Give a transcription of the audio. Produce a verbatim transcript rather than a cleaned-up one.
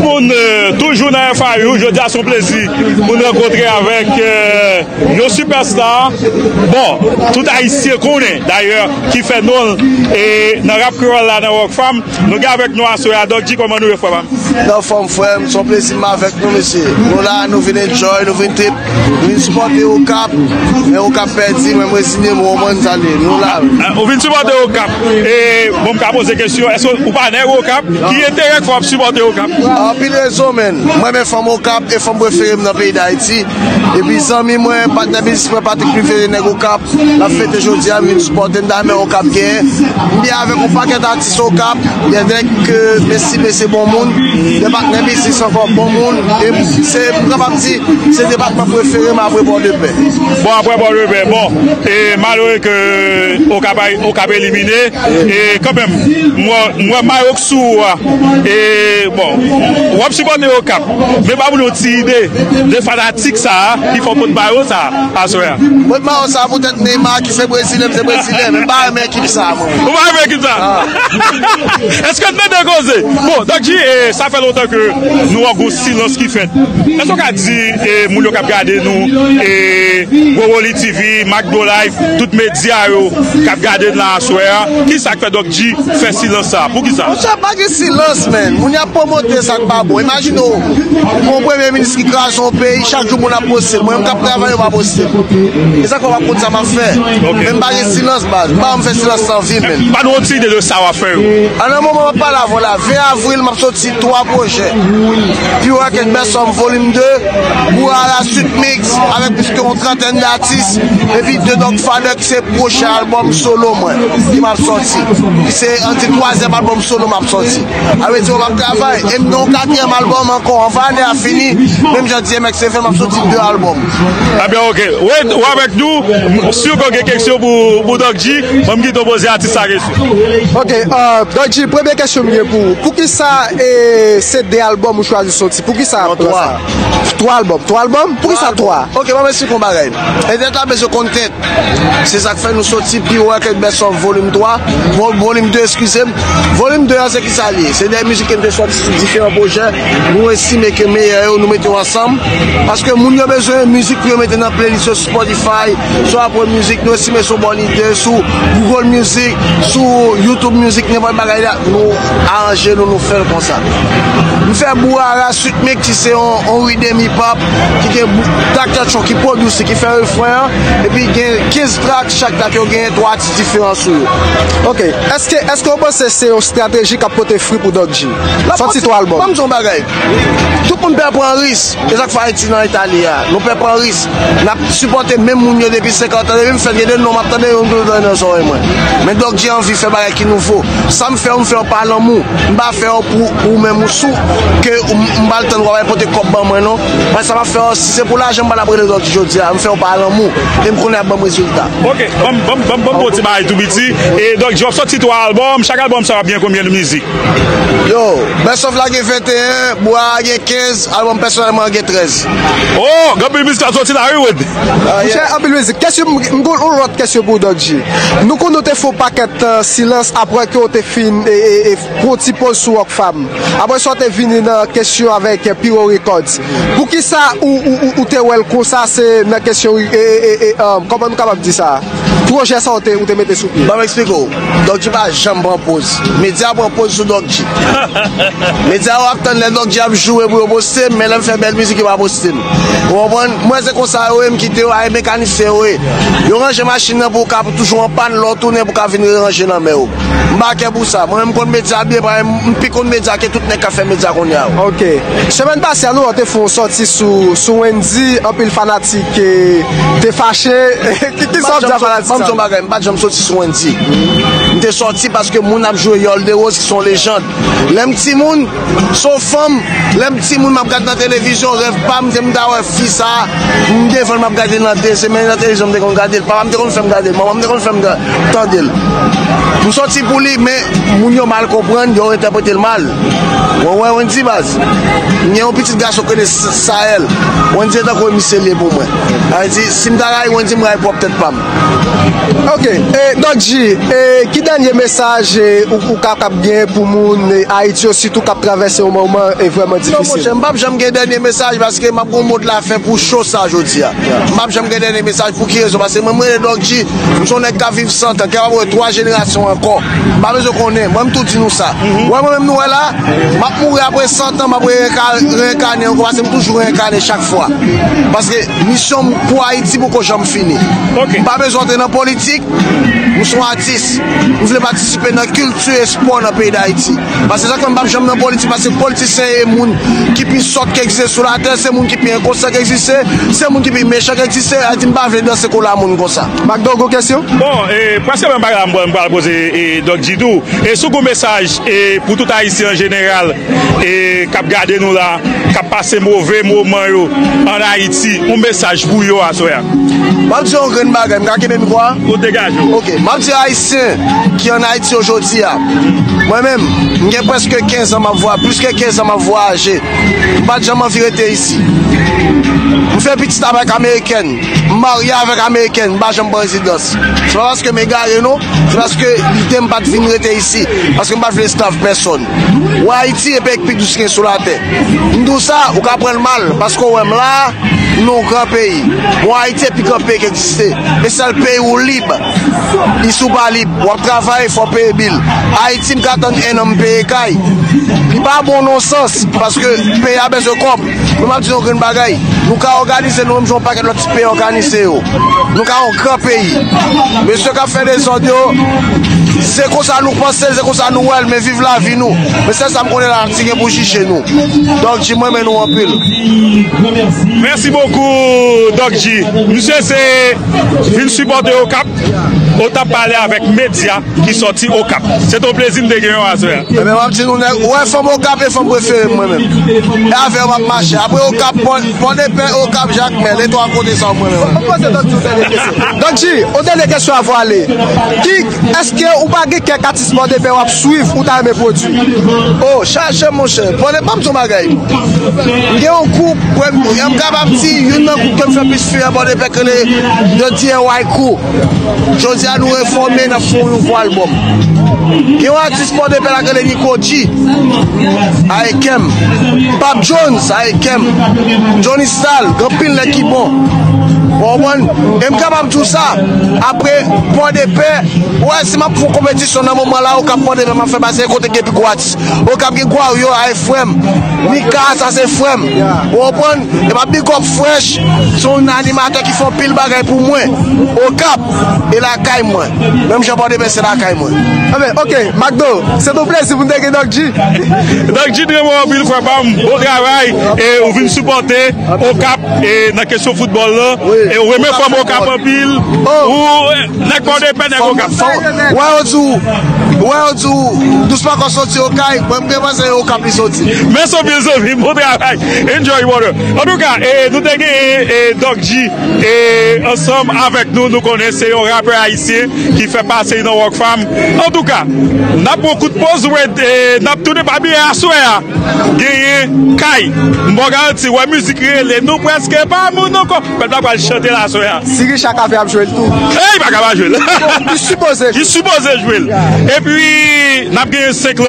Moun, euh, toujou nan F I U, jodi a se yon plezi pou n rankontre avèk, euh, yon sipèsta. Bon, tout Ayisyen konnen, dayè, ki fè non l, e nan rap kreyòl la, nan Rockfam. Nou gen avèk nou aswè a, Doc G, kòman nou ye, frè pa m? Nan fòm, frè m, se yon plezi m avèk nou, mesye. Nou la, nou vin enjoy, nou vin trip, nou vin sipòte Okap. Men Okap pèdi, men m reziye m, ou konprann sa l ye. Nou la. Ah, ou vin sipòte Okap. E, bon, m ka poze kesyon, èske ou pa nèg Okap? Ki enterè k fè w ap sipòte Okap? Anpil rezon, menn. Mwen renmen fanm Okap, e fanm prefere m nan peyi Dayiti. Epi zanmi mwen, patnè biznis mwen, Patrick Privere, nèg Okap, l ap fete jodi a, m vin sipòte l, m ta renmen Okap genyen. M byen avèk yon pakèt atis Okap, gen nèg ke m estime se bon moun, gen patnè biznis ankò bon moun, e se, m kapab di, se depatman prefere m apre Pòdepè. Bon, apre Pòdepè, bon, e malere ke Okap, Okap elimine, e kanmenm, m wè, m wè mayo k sou ou a, e bon, w ap sipòte Okap, men ba moun yon ti ide de fanatik sa a ki fè w pot mayo sa a aswè a. Pot mayo sa a poutèt Neymar ki se brezilyen, m se brezilyen, men m pa renmen ekip sa a, mwen. Ou pa renmen ekip sa a? Ah. Èske n tande koze? Bon, Doc G, e, sa fè lontan ke nou wè gwo silans ki fèt. Èske w ka di, e, moun yo k ap gade nou, e, Gwo Woli T V, Macdo Live, tout medya yo k ap gade n la aswè a, ki sa k fè Doc G fè silans sa a? Poukisa? Monchè, pa gen silans, menn. Moun y ap pwomote sa k pa bon. Imajine w, yon premye minis ki kraze yon peyi, chak jou moun ap poste l. Mwen menm k ap travay, yo pa poste m. E sa k fè w ap konn sa m ap fè. Ok. Men m pa gen silans, baz. M pa janm fè silans nan vi m, menn. Ba nou yon ti ide de sa w ap fè yo. An nan moman m ap pale avè w la, ven avril, m ap soti twa pwojè. Pure Work and Best Of Volume de, Bourara Sweet Mix, avèk plis ke yon trantèn datis, epi de Dog Father, ki se pwochen albòm solo mwen, ki m ap sòti. Ki se, ann di, twazyèm albòm solo m ap sòti. A vle di, m ap travay, e m gen yon katriyèm albòm ankò, anvan ane a fini, menm jan D M X te fè, m ap sòti de albòm. Ebyen, ok. Wade, ou avèk nou, m si w gen kesyon pou, pou Doc G, ban m kite w poze atis sa kesyon. Ok, euh, Doc G, premye kesyon m gen pou ou. Poukisa, e, se de albòm ou chwazi sòti? Poukisa? Non, twa. Twa albòm. Twa albòm? Poukisa twa? Ok, ban m eksplike yon bagay. Entèt la bezwen konn tèt. Se sa k fè nou sòti Pure Work and Best Of Volume twa, Vol-, Volume de, eskize m. Volume de an, se ki sa l ye? Se de mizik ke m te sòti sou diferan pwojè. Nou estime ke meyè yo, nou mete yo ansanm. Paske moun yo bezwen mizik pou yo mete nan playlist yo sou Spotify, sou Apple Music, nou estime se yon bòn ide, sou Google Music, sou YouTube Music, nenpòt bagay la, nou aranje nou, nou fè l konsa. M fè Bourara Sweet Mix, ki se yon, yon riddim hip hop, ki gen bou-, Doctor Cho ki pwodui, ki fè refren an, epi gen kenz track, chak track yo gen twa atis diferan sou yo. Ok, èske, èske w panse se yon estrateji k ap pote fwi pou Doc G? Sòti twa albòm. Ban m di yon bagay. Tout moun pè pran risk. E sa k fè Ayiti nan eta li a. Nou pè pran risk. N ap sipòte menm moun yo depi senkant an. Depi m fèt, gen de non m ap tande yo, m toujou tande nan zòrèy mwen. Men Doc G anvi fè bagay ki nouvo. Sa m fè yo, m fè yo pa lanmou. M pa fè yo pou, pou ou menm ou sou, ke ou, m pa l tann w ap al pote kòb ban mwen non. Mwen sa m ap fè yo, si se pou lajan, m pa t ap rele Doc G jodi a. M fè yo pa lanmou. E m konnen ap ban m rezilta. Ok, ban m, ban m, ban m, ban m fè yon ti bagay tou piti. E Doc G, w ap sòti twa albòm, chak albòm sa yo ap gen konbyen mizik? Yo, Best Of la gen venteyen, Bourara gen kenz, albòm pèsonèl mwen an gen trèz. Oh, gen anpil mizik k ap sòti la, wi, Wade. Ah, yeah. Monchè, anpil mizik. Kesyon, m, m gen yon lòt kesyon pou Doc G. Nou konnen w te fè yon pakèt, euh, silans apre ke w te fin, e, e, e, pran yon ti poz sou Rockfam. Apre sa, w te vini nan kesyon avèk, eh, Piro Records. Poukisa ou, ou, ou, ou te wè l konsa, se nan kesyon, e, e, e, e, um, kòman nou kapab di sa? Pwojè sa ou te, ou te mete sou pye? Ban m eksplike w. Doc G pa janm pran poz. Medya pran poz sou Doc G. Medya yo ap tann lè Doc G ap joure pou yo poste m, men lè m fè bèl mizik, yo pa poste m. Ou konprann? Mwen, se konsa yo ye, m kite yo, ay, mekanisyen yo ye. Yo ranje machin nan pou w ka toujou an pàn, lè w tounen pou w ka vin ranje nan men w. M pa kè pou sa. Mwen menm, m konn medya byen, paske m pi konn medya ke tout nèg k ap fè medya kounye a yo. Ok. Semèn pase a, nou wè w te fè yon sòti sou, sou Wendy, anpil fanatik, eh, te fache. Ki, ki sa w ap di a fanatik sa? M pa t janm sòti sou Wendy. M te sòti paske moun ap joure Yol Derose, ki se yon lejann. Lè m timoun, se yon fanm, lè m timoun, m ap gade nan televizyon, rèv pa m, se m ta wè fi sa, m devan l, m ap gade l nan de semèn, nan televizyon, m te konn gade l. Papa m te konn fè m gade l, manman m te konn fè m ga-, tande l. M sòti pou li, men moun yo mal konprann, yo entèprete l mal. Mwen wè Wendy, baz. M gen yon pitit gason ki rele S-, Saël. Wendy se tankou yon misye l ye pou mwen. Sa vle di, si m ta rayi Wendy, m rayi pwòp tèt pa m. Ok, e, Doc G, e, ki Dènye mesaj, eh, ou, ou kapab gen pou moun, eh, Ayiti yo, sitou k ap travèse yon moman, eh, vrèman difisil? Non, monchè, m p ap janm gen dènye mesaj paske m ap gen yon mo de la fen pou cho sa jodi a. M p ap janm gen dènye mesaj pou ki rezon? Paske mwen, mwen rele Doc G, m se yon nèg k ap viv san tan, ki kapab wè twa jenerasyon ankò. M pa bezwen konnen, mwen m tou di nou sa. Ou wè mwen menm nou wè la, m ap mouri apre san tan, m ap reyeka-, reyekane ankò, paske m toujou reyekane chak fwa. Paske misyon m pou Ayiti poko janm fini. M pa bezwen antre nan politik, m se yon atis. M vle patisipe nan kilti, espò nan peyi Dayiti. Paske sa k fè m p ap janm nan politik, paske politisyen e moun ki pi sòt ki egziste sou latè, se moun ki pi enkonsyan ki egziste, se moun ki pi mechan ki egziste. Ayiti, m pa vle danse kola moun konsa. Macdo, gon kesyon? Bon, e, prèske menm bagay la m pral, m pral poze, e, Doc G tou. E si w gon mesaj, e, pou tout Ayisyen an jeneral, e, k ap gade nou la, k ap pase move moman yo ann Ayiti, yon mesaj pou yo aswè a? M ap di yon grenn bagay, m ka kenbe mikwo a? Ou degaje w. Ok, m ap di Ayisyen ki ann Ayiti yo jodi a, mwen menm, m gen prèske kenz an m ap vwa-, plis ke kenz an m ap vwayaje. M pa t janm anvi rete isi. M fè pitit avèk Amerikèn, m marye avèk Amerikèn, m pa janm pran rezidans. Se pa paske m egare non, se paske lide m pa t vin rete isi, paske m pa t vle esklav pèsòn. Ou wè Ayiti e peyi k pi dous ki gen sou latè. M di w sa, ou ka pran l mal, paske w wè m la, nou yon gran peyi. Bon, Ayiti e pi gran peyi ki egziste. E sèl peyi ou lib. Isi ou pa lib. W ap travay, fò w peye bil. Ayiti, m ka tann en an m peye kay. Li pa bon non sans, paske peyi a bezwen kòb. Men m ap di nou yon grenn bagay. Nou ka òganize nou menm jan yon pakèt lòt ti peyi òganize yo. Nou ka yon gran peyi. Mesye k ap fè dezòd yo, se konsa nou panse l, se konsa nou wè l, men viv lavi nou. Men sèl sa m konnen la, Ayiti gen pou jije nou. Doc G, m renmen nou anpil. Merci beaucoup, Doc G. Misye se vin sipòte Okap. Okap pale avèk medya ki sòti Okap. Se te yon plezi m te gen yo aswè a. Ebyen, m ap di nou nèg, ou wè fanm Okap e fanm prefere m mwen menm. E avè yo m ap mache. Apre Okap, Pò-, Pòdepè, Okap, Jakmèl, e twa kote sa yo mwen menm. Donk, G, yon dènye kesyon avan w ale. Ki, èske ou pa gen kèk atis Pòdepè w ap swiv ou ta renmen pwodui? Oh, chache monchè. Pòdepè, m ap di yon bagay. M gen yon gwoup, premye, m kapab di, youn nan gwoup ke m fè plis fyè Pòdepè k rele The D I Y Crew. Jodi a, nou refòme, n ap fè yon nouvo albòm. Gen yon atis Pòdepè la k rele Nico G. Ayekèm. Pap Jones, Ayekèm. Johnny Sal, gen anpil nèg ki bon. Ou konprann? E m kapab di w sa, apre Pòdepè, ou wè, si m ap fè yon konpetisyon nan moman la, Okap Pòdepè, m ap fè pase kote gen pi gwo atis. Okap gen Gwario, Aye Frè m, Mika, sa se frè m. Ou konprann? E m ap big up Fresh, se yon animatè ki fè anpil bagay pou mwen. Okap, e lakay mwen. Menm jan Pòdepè se lakay mwen. Anben, ok, Macdo, se yon plezi pou n te gen Doc G. Doc G, trè bon anpil, frè pa m. Bon travay, e ou vin sipòte Okap, e nan kesyon foutbòl lan. E ou renmen fanm Okap anpil. Ou, e, nèg Pòdepè, nèg Okap. Wè, yo di w, wè, yo di w, dousman kò soti Okay, mwen, m gen panse Okap li soti. Mèsi anpil, zanmi m, bon travay. Enjoy, brother. Antouka, e, nou te gen, e, Doc G, e, ansanm avèk nou, nou konnen se yon rapè ayisyen ki fè pase nan Rockfam. Antouka, n ap pran kout poz, wè, e, n ap tounen pa bliye aswè a. Genyen kay. M ba w garanti, wè mizik rele, nou prèske pa moun ankò. Pèp la pral chante la aswè a. Si Richard Café ap jwe l tou. Ey, pa ka pa jwe l. Li sipoze jwe. Li sipoze jwe l. Epi, n ap genyen senk